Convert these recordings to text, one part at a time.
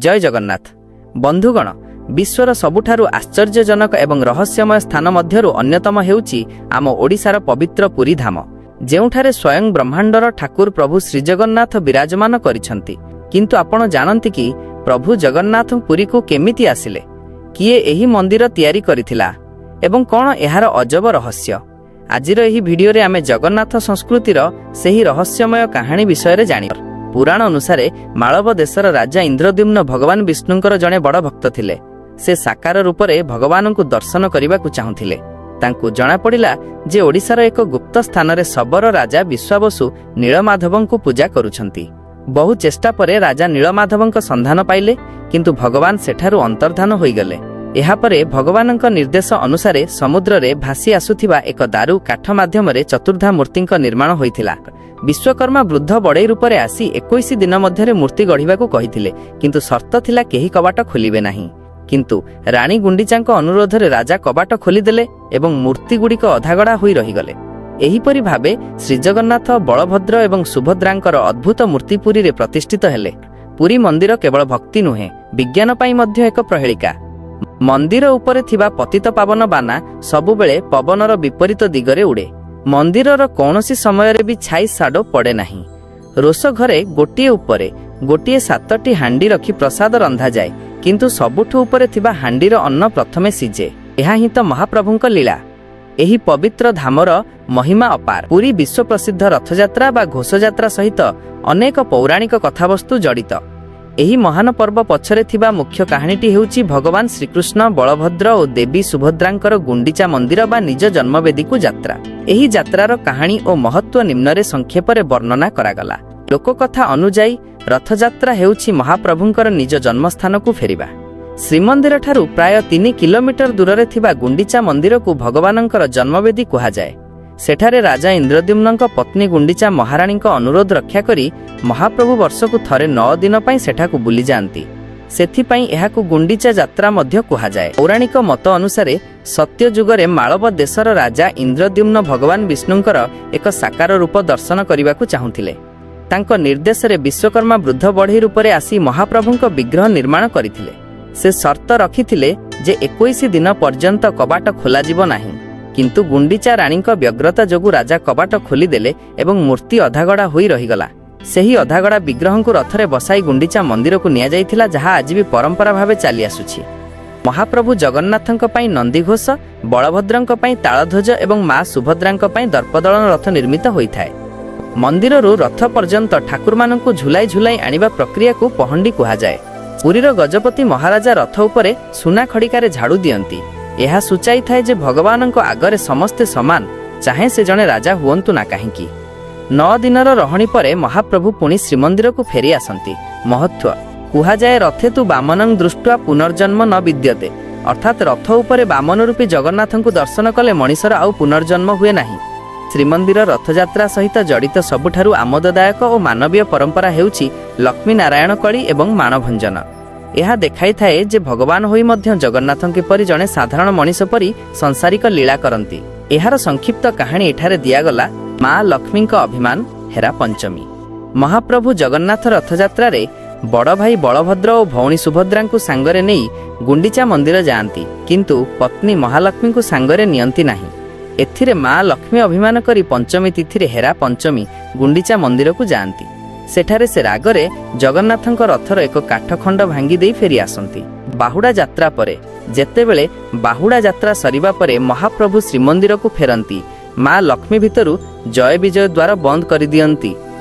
ଜୟ ଜଗନ୍ନାଥ। ବନ୍ଧୁଗଣ, ବିଶ୍ୱର ସବୁଠାରୁ ଆଶ୍ଚର୍ଯ୍ୟଜନକ ଏବଂ ରହସ୍ୟମୟ ସ୍ଥାନ ମଧ୍ୟରୁ ଅନ୍ୟତମ ହେଉଛି ଆମ ଓଡ଼ିଶାର ପବିତ୍ର ପୁରୀ ଧାମ, ଯେଉଁଠାରେ ସ୍ୱୟଂ ବ୍ରହ୍ମାଣ୍ଡର ଠାକୁର ପ୍ରଭୁ ଶ୍ରୀଜଗନ୍ନାଥ ବିରାଜମାନ କରିଛନ୍ତି। କିନ୍ତୁ ଆପଣ ଜାଣନ୍ତି କି, ପ୍ରଭୁ ଜଗନ୍ନାଥ ପୁରୀକୁ କେମିତି ଆସିଲେ? କିଏ ଏହି ମନ୍ଦିର ତିଆରି କରିଥିଲା ଏବଂ କ'ଣ ଏହାର ଅଜବ ରହସ୍ୟ? ଆଜିର ଏହି ଭିଡିଓରେ ଆମେ ଜଗନ୍ନାଥ ସଂସ୍କୃତିର ସେହି ରହସ୍ୟମୟ କାହାଣୀ ବିଷୟରେ ଜାଣିବା। ପୁରାଣ ଅନୁସାରେ ମାଳବ ଦେଶର ରାଜା ଇନ୍ଦ୍ରଦ୍ୟୁମ୍ନ ଭଗବାନ ବିଷ୍ଣୁଙ୍କର ଜଣେ ବଡ଼ ଭକ୍ତ ଥିଲେ। ସେ ସାକାର ରୂପରେ ଭଗବାନଙ୍କୁ ଦର୍ଶନ କରିବାକୁ ଚାହୁଁଥିଲେ। ତାଙ୍କୁ ଜଣାପଡ଼ିଲା ଯେ ଓଡ଼ିଶାର ଏକ ଗୁପ୍ତ ସ୍ଥାନରେ ଶବର ରାଜା ବିଶ୍ୱାବସୁ ନୀଳମାଧବଙ୍କୁ ପୂଜା କରୁଛନ୍ତି। ବହୁ ଚେଷ୍ଟା ପରେ ରାଜା ନୀଳମାଧବଙ୍କ ସନ୍ଧାନ ପାଇଲେ, କିନ୍ତୁ ଭଗବାନ ସେଠାରୁ ଅନ୍ତର୍ଦ୍ଧାନ ହୋଇଗଲେ। ଏହାପରେ ଭଗବାନଙ୍କ ନିର୍ଦ୍ଦେଶ ଅନୁସାରେ ସମୁଦ୍ରରେ ଭାସି ଆସୁଥିବା ଏକ ଦାରୁ କାଠ ମାଧ୍ୟମରେ ଚତୁର୍ଦ୍ଧା ମୂର୍ତ୍ତିଙ୍କ ନିର୍ମାଣ ହୋଇଥିଲା। ବିଶ୍ୱକର୍ମା ବୃଦ୍ଧ ବଡ଼େଇ ରୂପରେ ଆସି 21 ଦିନ ମଧ୍ୟରେ ମୂର୍ତ୍ତି ଗଢ଼ିବାକୁ କହିଥିଲେ, କିନ୍ତୁ ସର୍ତ୍ତ ଥିଲା, କେହି କବାଟ ଖୋଲିବେ ନାହିଁ। କିନ୍ତୁ ରାଣୀ ଗୁଣ୍ଡିଚାଙ୍କ ଅନୁରୋଧରେ ରାଜା କବାଟ ଖୋଲିଦେଲେ ଏବଂ ମୂର୍ତ୍ତିଗୁଡ଼ିକ ଅଧାଗଢ଼ା ହୋଇ ରହିଗଲେ। ଏହିପରି ଭାବେ ଶ୍ରୀଜଗନ୍ନାଥ, ବଳଭଦ୍ର ଏବଂ ସୁଭଦ୍ରାଙ୍କର ଅଦ୍ଭୁତ ମୂର୍ତ୍ତି ପୁରୀରେ ପ୍ରତିଷ୍ଠିତ ହେଲେ। ପୁରୀ ମନ୍ଦିର କେବଳ ଭକ୍ତି ନୁହେଁ, ବିଜ୍ଞାନ ପାଇଁ ମଧ୍ୟ ଏକ ପ୍ରହେଳିକା। ମନ୍ଦିର ଉପରେ ଥିବା ପତିତ ପାବନ ବାନା ସବୁବେଳେ ପବନର ବିପରୀତ ଦିଗରେ ଉଡ଼େ। ମନ୍ଦିରର କୌଣସି ସମୟରେ ବି ଛାଇ, ସାଡୋ ପଡ଼େ ନାହିଁ। ରୋଷ ଘରେ ଗୋଟିଏ ଉପରେ ଗୋଟିଏ ସାତଟି ହାଣ୍ଡି ରଖି ପ୍ରସାଦ ରନ୍ଧାଯାଏ, କିନ୍ତୁ ସବୁଠୁ ଉପରେ ଥିବା ହାଣ୍ଡିର ଅନ୍ନ ପ୍ରଥମେ ସିଝେ। ଏହା ହିଁ ତ ମହାପ୍ରଭୁଙ୍କ ଲୀଳା। ଏହି ପବିତ୍ର ଧାମର ମହିମା ଅପାର। ପୁରୀ ବିଶ୍ୱ ପ୍ରସିଦ୍ଧ ରଥଯାତ୍ରା ବା ଘୋଷଯାତ୍ରା ସହିତ ଅନେକ ପୌରାଣିକ କଥାବସ୍ତୁ ଜଡ଼ିତ। ଏହି ମହାନ ପର୍ବ ପଛରେ ଥିବା ମୁଖ୍ୟ କାହାଣୀଟି ହେଉଛି ଭଗବାନ ଶ୍ରୀକୃଷ୍ଣ, ବଳଭଦ୍ର ଓ ଦେବୀ ସୁଭଦ୍ରାଙ୍କର ଗୁଣ୍ଡିଚା ମନ୍ଦିର ବା ନିଜ ଜନ୍ମବେଦୀକୁ ଯାତ୍ରା। ଏହି ଯାତ୍ରାର କାହାଣୀ ଓ ମହତ୍ତ୍ୱ ନିମ୍ନରେ ସଂକ୍ଷେପରେ ବର୍ଣ୍ଣନା କରାଗଲା। ଲୋକକଥା ଅନୁଯାୟୀ ରଥଯାତ୍ରା ହେଉଛି ମହାପ୍ରଭୁଙ୍କର ନିଜ ଜନ୍ମସ୍ଥାନକୁ ଫେରିବା। ଶ୍ରୀମନ୍ଦିରଠାରୁ ପ୍ରାୟ 3 କିଲୋମିଟର ଦୂରରେ ଥିବା ଗୁଣ୍ଡିଚା ମନ୍ଦିରକୁ ଭଗବାନଙ୍କର ଜନ୍ମବେଦୀ କୁହାଯାଏ। ସେଠାରେ ରାଜା ଇନ୍ଦ୍ରଦ୍ୟୁମ୍ନଙ୍କ ପତ୍ନୀ ଗୁଣ୍ଡିଚା ମହାରାଣୀଙ୍କ ଅନୁରୋଧ ରକ୍ଷା କରି ମହାପ୍ରଭୁ ବର୍ଷକୁ ଥରେ 9 ଦିନ ପାଇଁ ସେଠାକୁ ବୁଲିଯାଆନ୍ତି। ସେଥିପାଇଁ ଏହାକୁ ଗୁଣ୍ଡିଚା ଯାତ୍ରା ମଧ୍ୟ କୁହାଯାଏ। ପୌରାଣିକ ମତ ଅନୁସାରେ ସତ୍ୟ ଯୁଗରେ ମାଳବ ଦେଶର ରାଜା ଇନ୍ଦ୍ରଦ୍ୟୁମ୍ନ ଭଗବାନ ବିଷ୍ଣୁଙ୍କର ଏକ ସାକାର ରୂପ ଦର୍ଶନ କରିବାକୁ ଚାହୁଁଥିଲେ। ତାଙ୍କ ନିର୍ଦ୍ଦେଶରେ ବିଶ୍ୱକର୍ମା ବୃଦ୍ଧ ବଢ଼େଇ ରୂପରେ ଆସି ମହାପ୍ରଭୁଙ୍କ ବିଗ୍ରହ ନିର୍ମାଣ କରିଥିଲେ। ସେ ସର୍ତ୍ତ ରଖିଥିଲେ ଯେ 21 ଦିନ ପର୍ଯ୍ୟନ୍ତ କବାଟ ଖୋଲାଯିବ ନାହିଁ। କିନ୍ତୁ ଗୁଣ୍ଡିଚା ରାଣୀଙ୍କ ବ୍ୟଗ୍ରତା ଯୋଗୁଁ ରାଜା କବାଟ ଖୋଲିଦେଲେ ଏବଂ ମୂର୍ତ୍ତି ଅଧାଗଢ଼ା ହୋଇ ରହିଗଲା। ସେହି ଅଧାଗଢ଼ା ବିଗ୍ରହଙ୍କୁ ରଥରେ ବସାଇ ଗୁଣ୍ଡିଚା ମନ୍ଦିରକୁ ନିଆଯାଇଥିଲା, ଯାହା ଆଜି ବି ପରମ୍ପରା ଭାବେ ଚାଲି ଆସୁଛି। ମହାପ୍ରଭୁ ଜଗନ୍ନାଥଙ୍କ ପାଇଁ ନନ୍ଦିଘୋଷ, ବଳଭଦ୍ରଙ୍କ ପାଇଁ ତାଳଧ୍ୱଜ ଏବଂ ମା ସୁଭଦ୍ରାଙ୍କ ପାଇଁ ଦର୍ପଦଳନ ରଥ ନିର୍ମିତ ହୋଇଥାଏ। ମନ୍ଦିରରୁ ରଥ ପର୍ଯ୍ୟନ୍ତ ଠାକୁରମାନଙ୍କୁ ଝୁଲାଇ ଝୁଲାଇ ଆଣିବା ପ୍ରକ୍ରିୟାକୁ ପହଣ୍ଡି କୁହାଯାଏ। ପୁରୀର ଗଜପତି ମହାରାଜା ରଥ ଉପରେ ସୁନା ଖଡ଼ିକାରେ ଝାଡୁ ଦିଅନ୍ତି। ଏହା ସୂଚାଇଥାଏ ଯେ ଭଗବାନଙ୍କ ଆଗରେ ସମସ୍ତେ ସମାନ, ଚାହେଁ ସେ ଜଣେ ରାଜା ହୁଅନ୍ତୁ ନା କାହିଁକି। 9 ଦିନର ରହଣି ପରେ ମହାପ୍ରଭୁ ପୁଣି ଶ୍ରୀମନ୍ଦିରକୁ ଫେରି ଆସନ୍ତି। ମହତ୍ତ୍ୱ: କୁହାଯାଏ, ରଥେ ତୁ ବାମନଂ ଦୃଷ୍ଟ୍ୱା ପୁନର୍ଜନ୍ମ ନ ବିଦ୍ୟତେ। ଅର୍ଥାତ୍ ରଥ ଉପରେ ବାମନ ରୂପୀ ଜଗନ୍ନାଥଙ୍କୁ ଦର୍ଶନ କଲେ ମଣିଷର ଆଉ ପୁନର୍ଜନ୍ମ ହୁଏ ନାହିଁ। ଶ୍ରୀମନ୍ଦିର ରଥଯାତ୍ରା ସହିତ ଜଡ଼ିତ ସବୁଠାରୁ ଆମୋଦଦାୟକ ଓ ମାନବୀୟ ପରମ୍ପରା ହେଉଛି ଲକ୍ଷ୍ମୀ ନାରାୟଣ କଳି ଏବଂ ମାଣଭଞ୍ଜନ। ଏହା ଦେଖାଇଥାଏ ଯେ ଭଗବାନ ହୋଇ ମଧ୍ୟ ଜଗନ୍ନାଥଙ୍କ ପରି ଜଣେ ସାଧାରଣ ମଣିଷ ପରି ସଂସାରିକ ଲୀଳା କରନ୍ତି। ଏହାର ସଂକ୍ଷିପ୍ତ କାହାଣୀ ଏଠାରେ ଦିଆଗଲା। ମା ଲକ୍ଷ୍ମୀଙ୍କ ଅଭିମାନ, ହେରା ପଞ୍ଚମୀ। ମହାପ୍ରଭୁ ଜଗନ୍ନାଥ ରଥଯାତ୍ରାରେ ବଡ଼ ଭାଇ ବଳଭଦ୍ର ଓ ଭଉଣୀ ସୁଭଦ୍ରାଙ୍କୁ ସାଙ୍ଗରେ ନେଇ ଗୁଣ୍ଡିଚା ମନ୍ଦିର ଯାଆନ୍ତି, କିନ୍ତୁ ପତ୍ନୀ ମହାଲକ୍ଷ୍ମୀଙ୍କୁ ସାଙ୍ଗରେ ନିଅନ୍ତି ନାହିଁ। ଏଥିରେ ମା ଲକ୍ଷ୍ମୀ ଅଭିମାନ କରି ପଞ୍ଚମୀ ତିଥିରେ, ହେରା ପଞ୍ଚମୀ, ଗୁଣ୍ଡିଚା ମନ୍ଦିରକୁ ଯାଆନ୍ତି। ସେଠାରେ ସେ ରାଗରେ ଜଗନ୍ନାଥଙ୍କ ରଥର ଏକ କାଠଖଣ୍ଡ ଭାଙ୍ଗି ଦେଇ ଫେରି ଆସନ୍ତି। ବାହୁଡ଼ା ଯାତ୍ରା ପରେ, ଯେତେବେଳେ ବାହୁଡ଼ା ଯାତ୍ରା ସରିବା ପରେ ମହାପ୍ରଭୁ ଶ୍ରୀମନ୍ଦିରକୁ ଫେରନ୍ତି, ମା ଲକ୍ଷ୍ମୀ ଭିତରୁ ଜୟ ବିଜୟ ଦ୍ୱାର ବନ୍ଦ କରିଦିଅନ୍ତି।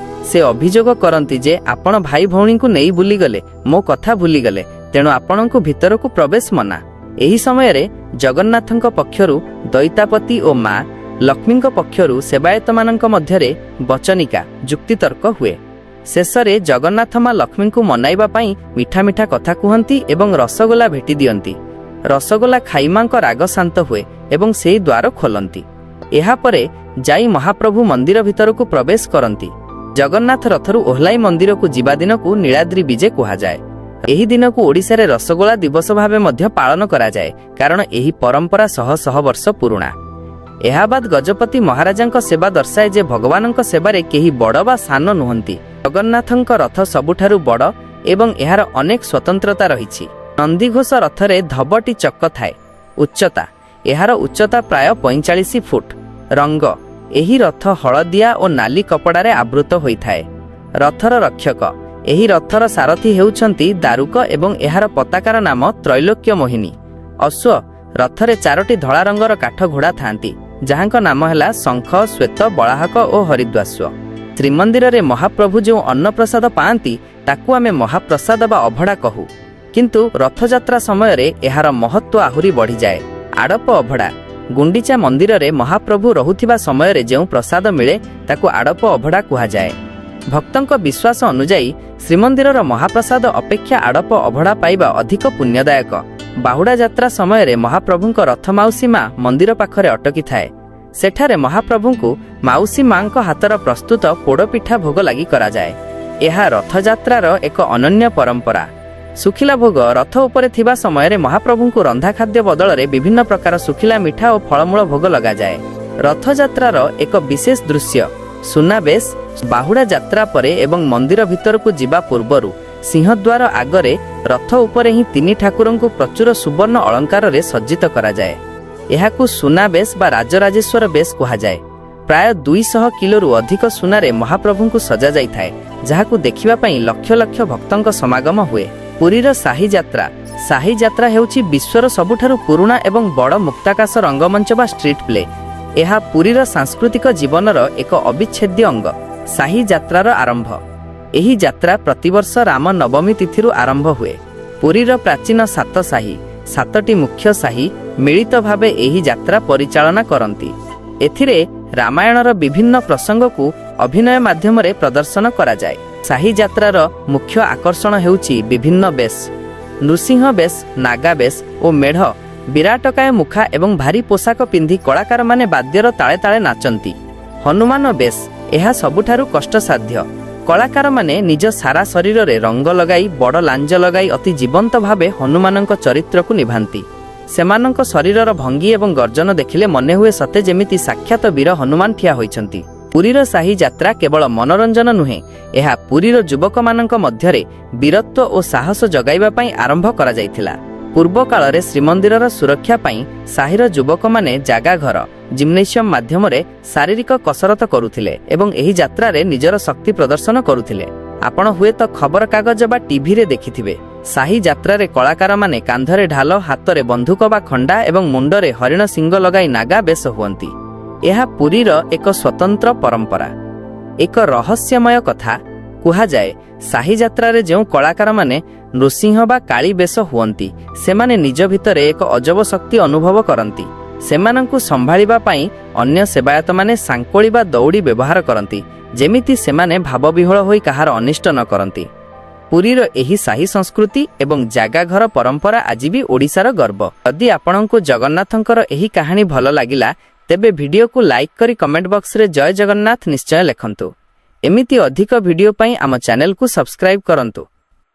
ସେ ଅଭିଯୋଗ କରନ୍ତି ଯେ ଆପଣ ଭାଇ ଭଉଣୀଙ୍କୁ ନେଇ ବୁଲିଗଲେ, ମୋ କଥା ଭୁଲିଗଲେ, ତେଣୁ ଆପଣଙ୍କୁ ଭିତରକୁ ପ୍ରବେଶ ମନା। ଏହି ସମୟରେ ଜଗନ୍ନାଥଙ୍କ ପକ୍ଷରୁ ଦଇତାପତି ଓ ମା ଲକ୍ଷ୍ମୀଙ୍କ ପକ୍ଷରୁ ସେବାୟତମାନଙ୍କ ମଧ୍ୟରେ ବଚନିକା, ଯୁକ୍ତିତର୍କ ହୁଏ। ଶେଷରେ ଜଗନ୍ନାଥ ମା ଲକ୍ଷ୍ମୀଙ୍କୁ ମନାଇବା ପାଇଁ ମିଠା ମିଠା କଥା କୁହନ୍ତି ଏବଂ ରସଗୋଲା ଭେଟି ଦିଅନ୍ତି। ରସଗୋଲା ଖାଇ ମାଙ୍କ ରାଗ ଶାନ୍ତ ହୁଏ ଏବଂ ସେଇ ଦ୍ୱାର ଖୋଲନ୍ତି। ଏହାପରେ ଯାଇ ମହାପ୍ରଭୁ ମନ୍ଦିର ଭିତରକୁ ପ୍ରବେଶ କରନ୍ତି। ଜଗନ୍ନାଥ ରଥରୁ ଓହ୍ଲାଇ ମନ୍ଦିରକୁ ଯିବା ଦିନକୁ ନୀଳାଦ୍ରି ବିଜେ କୁହାଯାଏ। ଏହି ଦିନକୁ ଓଡ଼ିଶାରେ ରସଗୋଲା ଦିବସ ଭାବେ ମଧ୍ୟ ପାଳନ କରାଯାଏ, କାରଣ ଏହି ପରମ୍ପରା ଶହ ଶହ ବର୍ଷ ପୁରୁଣା। ଏହାବାଦ ଗଜପତି ମହାରାଜାଙ୍କ ସେବା ଦର୍ଶାଏ ଯେ ଭଗବାନଙ୍କ ସେବାରେ କେହି ବଡ଼ ବା ସାନ ନୁହନ୍ତି। ଜଗନ୍ନାଥଙ୍କ ରଥ ସବୁଠାରୁ ବଡ଼ ଏବଂ ଏହାର ଅନେକ ସ୍ୱତନ୍ତ୍ରତା ରହିଛି। ନନ୍ଦିଘୋଷ ରଥରେ 9ଟି ଚକ ଥାଏ। ଉଚ୍ଚତା: ଏହାର ଉଚ୍ଚତା ପ୍ରାୟ 45 ଫୁଟ। ରଙ୍ଗ: ଏହି ରଥ ହଳଦିଆ ଓ ନାଲି କପଡ଼ାରେ ଆବୃତ ହୋଇଥାଏ। ରଥର ରକ୍ଷକ: ଏହି ରଥର ସାରଥୀ ହେଉଛନ୍ତି ଦାରୁକ ଏବଂ ଏହାର ପତାକାର ନାମ ତ୍ରୈଲୋକ୍ୟ ମୋହିନୀ। ଅଶ୍ୱ: ରଥରେ ଚାରୋଟି ଧଳା ରଙ୍ଗର କାଠ ଘୋଡ଼ା ଥାନ୍ତି, ଯାହାଙ୍କ ନାମ ହେଲା ଶଙ୍ଖ, ଶ୍ୱେତ, ବଳାହକ ଓ ହରିଦ୍ୱାଶ୍ୱ। ଶ୍ରୀମନ୍ଦିରରେ ମହାପ୍ରଭୁ ଯେଉଁ ଅନ୍ନପ୍ରସାଦ ପାଆନ୍ତି, ତାକୁ ଆମେ ମହାପ୍ରସାଦ ବା ଅଭଡ଼ା କହୁ। କିନ୍ତୁ ରଥଯାତ୍ରା ସମୟରେ ଏହାର ମହତ୍ତ୍ୱ ଆହୁରି ବଢ଼ିଯାଏ। ଆଡ଼ପ ଅଭଡ଼ା: ଗୁଣ୍ଡିଚା ମନ୍ଦିରରେ ମହାପ୍ରଭୁ ରହୁଥିବା ସମୟରେ ଯେଉଁ ପ୍ରସାଦ ମିଳେ, ତାକୁ ଆଡ଼ପ ଅଭଡ଼ା କୁହାଯାଏ। ଭକ୍ତଙ୍କ ବିଶ୍ୱାସ ଅନୁଯାୟୀ ଶ୍ରୀମନ୍ଦିରର ମହାପ୍ରସାଦ ଅପେକ୍ଷା ଆଡ଼ପ ଅଭଡ଼ା ପାଇବା ଅଧିକ ପୁଣ୍ୟଦାୟକ। ବାହୁଡ଼ା ଯାତ୍ରା ସମୟରେ ମହାପ୍ରଭୁଙ୍କ ରଥ ମାଉସୀ ମା ମନ୍ଦିର ପାଖରେ ଅଟକିଥାଏ। ସେଠାରେ ମହାପ୍ରଭୁଙ୍କୁ ମାଉସୀ ମାଙ୍କ ହାତର ପ୍ରସ୍ତୁତ ପୋଡ଼ପିଠା ଭୋଗ ଲାଗି କରାଯାଏ। ଏହା ରଥଯାତ୍ରାର ଏକ ଅନନ୍ୟ ପରମ୍ପରା। ଶୁଖିଲା ଭୋଗ: ରଥ ଉପରେ ଥିବା ସମୟରେ ମହାପ୍ରଭୁଙ୍କୁ ରନ୍ଧା ଖାଦ୍ୟ ବଦଳରେ ବିଭିନ୍ନ ପ୍ରକାର ଶୁଖିଲା ମିଠା ଓ ଫଳମୂଳ ଭୋଗ ଲଗାଯାଏ। ରଥଯାତ୍ରାର ଏକ ବିଶେଷ ଦୃଶ୍ୟ ସୁନାବେଶ। ବାହୁଡ଼ା ଯାତ୍ରା ପରେ ଏବଂ ମନ୍ଦିର ଭିତରକୁ ଯିବା ପୂର୍ବରୁ ସିଂହଦ୍ୱାର ଆଗରେ ରଥ ଉପରେ ହିଁ ତିନି ଠାକୁରଙ୍କୁ ପ୍ରଚୁର ସୁବର୍ଣ୍ଣ ଅଳଙ୍କାରରେ ସଜ୍ଜିତ କରାଯାଏ। ଏହାକୁ ସୁନାବେଶ ବା ରାଜରାଜେଶ୍ୱର ବେଶ କୁହାଯାଏ। ପ୍ରାୟ 200 କିଲୋରୁ ଅଧିକ ସୁନାରେ ମହାପ୍ରଭୁଙ୍କୁ ସଜାଯାଇଥାଏ, ଯାହାକୁ ଦେଖିବା ପାଇଁ ଲକ୍ଷ ଲକ୍ଷ ଭକ୍ତଙ୍କ ସମାଗମ ହୁଏ। ପୁରୀର ସାହି ଯାତ୍ରା। ସାହି ଯାତ୍ରା ହେଉଛି ବିଶ୍ୱର ସବୁଠାରୁ ପୁରୁଣା ଏବଂ ବଡ଼ ମୁକ୍ତାକାଶ ରଙ୍ଗମଞ୍ଚ ବା ଷ୍ଟ୍ରିଟ୍ ପ୍ଲେ। ଏହା ପୁରୀର ସାଂସ୍କୃତିକ ଜୀବନର ଏକ ଅବିଚ୍ଛେଦ୍ୟ ଅଙ୍ଗ। ସାହି ଯାତ୍ରାର ଆରମ୍ଭ: ଏହି ଯାତ୍ରା ପ୍ରତିବର୍ଷ ରାମ ନବମୀ ତିଥିରୁ ଆରମ୍ଭ ହୁଏ। ପୁରୀର ପ୍ରାଚୀନ ସାତ ସାହି, ସାତଟି ମୁଖ୍ୟ ସାହି ମିଳିତ ଭାବେ ଏହି ଯାତ୍ରା ପରିଚାଳନା କରନ୍ତି। ଏଥିରେ ରାମାୟଣର ବିଭିନ୍ନ ପ୍ରସଙ୍ଗକୁ ଅଭିନୟ ମାଧ୍ୟମରେ ପ୍ରଦର୍ଶନ କରାଯାଏ। ସାହି ଯାତ୍ରାର ମୁଖ୍ୟ ଆକର୍ଷଣ ହେଉଛି ବିଭିନ୍ନ ବେଶ। ନୃସିଂହ ବେଶ, ନାଗା ବେଶ ଓ ମେଢ଼। ବିରାଟକାୟ ମୁଖା ଏବଂ ଭାରୀ ପୋଷାକ ପିନ୍ଧି କଳାକାରମାନେ ବାଦ୍ୟର ତାଳେ ତାଳେ ନାଚନ୍ତି। ହନୁମାନ ବେଶ: ଏହା ସବୁଠାରୁ କଷ୍ଟସାଧ୍ୟ। କଳାକାରମାନେ ନିଜ ସାରା ଶରୀରରେ ରଙ୍ଗ ଲଗାଇ, ବଡ଼ ଲାଞ୍ଜ ଲଗାଇ ଅତି ଜୀବନ୍ତ ଭାବେ ହନୁମାନଙ୍କ ଚରିତ୍ରକୁ ନିଭାନ୍ତି। ସେମାନଙ୍କ ଶରୀରର ଭଙ୍ଗୀ ଏବଂ ଗର୍ଜନ ଦେଖିଲେ ମନେହୁଏ ସତେ ଯେମିତି ସାକ୍ଷାତ ବୀର ହନୁମାନ ଠିଆ ହୋଇଛନ୍ତି। ପୁରୀର ସାହି ଯାତ୍ରା କେବଳ ମନୋରଞ୍ଜନ ନୁହେଁ, ଏହା ପୁରୀର ଯୁବକମାନଙ୍କ ମଧ୍ୟରେ ବୀରତ୍ୱ ଓ ସାହସ ଜଗାଇବା ପାଇଁ ଆରମ୍ଭ କରାଯାଇଥିଲା। ପୂର୍ବ କାଳରେ ଶ୍ରୀମନ୍ଦିରର ସୁରକ୍ଷା ପାଇଁ ସାହିର ଯୁବକମାନେ ଜାଗା ଘର, ଜିମ୍ନେସିୟମ ମାଧ୍ୟମରେ ଶାରୀରିକ କସରତ କରୁଥିଲେ ଏବଂ ଏହି ଯାତ୍ରାରେ ନିଜର ଶକ୍ତି ପ୍ରଦର୍ଶନ କରୁଥିଲେ। ଆପଣ ହୁଏତ ଖବରକାଗଜ ବା ଟିଭିରେ ଦେଖିଥିବେ, ସାହି ଯାତ୍ରାରେ କଳାକାରମାନେ କାନ୍ଧରେ ଢାଲ, ହାତରେ ବନ୍ଧୁକ ବା ଖଣ୍ଡା ଏବଂ ମୁଣ୍ଡରେ ହରିଣ ଶିଙ୍ଗ ଲଗାଇ ନାଗା ବେଶ ହୁଅନ୍ତି। ଏହା ପୁରୀର ଏକ ସ୍ୱତନ୍ତ୍ର ପରମ୍ପରା। ଏକ ରହସ୍ୟମୟ କଥା କୁହାଯାଏ, ସାହି ଯାତ୍ରାରେ ଯେଉଁ କଳାକାରମାନେ ନୃସିଂହ ବା କାଳୀ ବେଶ ହୁଅନ୍ତି, ସେମାନେ ନିଜ ଭିତରେ ଏକ ଅଜବ ଶକ୍ତି ଅନୁଭବ କରନ୍ତି। ସେମାନଙ୍କୁ ସମ୍ଭାଳିବା ପାଇଁ ଅନ୍ୟ ସେବାୟତମାନେ ଶାଙ୍କୋଳି ବା ଦଉଡ଼ି ବ୍ୟବହାର କରନ୍ତି, ଯେମିତି ସେମାନେ ଭାବବିହ୍ୱଳ ହୋଇ କାହାର ଅନିଷ୍ଟ ନ କରନ୍ତି। ପୁରୀର ଏହି ସାହି ସଂସ୍କୃତି ଏବଂ ଜାଗାଘର ପରମ୍ପରା ଆଜି ବି ଓଡ଼ିଶାର ଗର୍ବ। ଯଦି ଆପଣଙ୍କୁ ଜଗନ୍ନାଥଙ୍କର ଏହି କାହାଣୀ ଭଲ ଲାଗିଲା, ତେବେ ଭିଡ଼ିଓକୁ ଲାଇକ୍ କରି କମେଣ୍ଟ ବକ୍ସରେ ଜୟ ଜଗନ୍ନାଥ ନିଶ୍ଚୟ ଲେଖନ୍ତୁ। ଏମିତି ଅଧିକ ଭିଡ଼ିଓ ପାଇଁ ଆମ ଚ୍ୟାନେଲକୁ ସବସ୍କ୍ରାଇବ୍ କରନ୍ତୁ।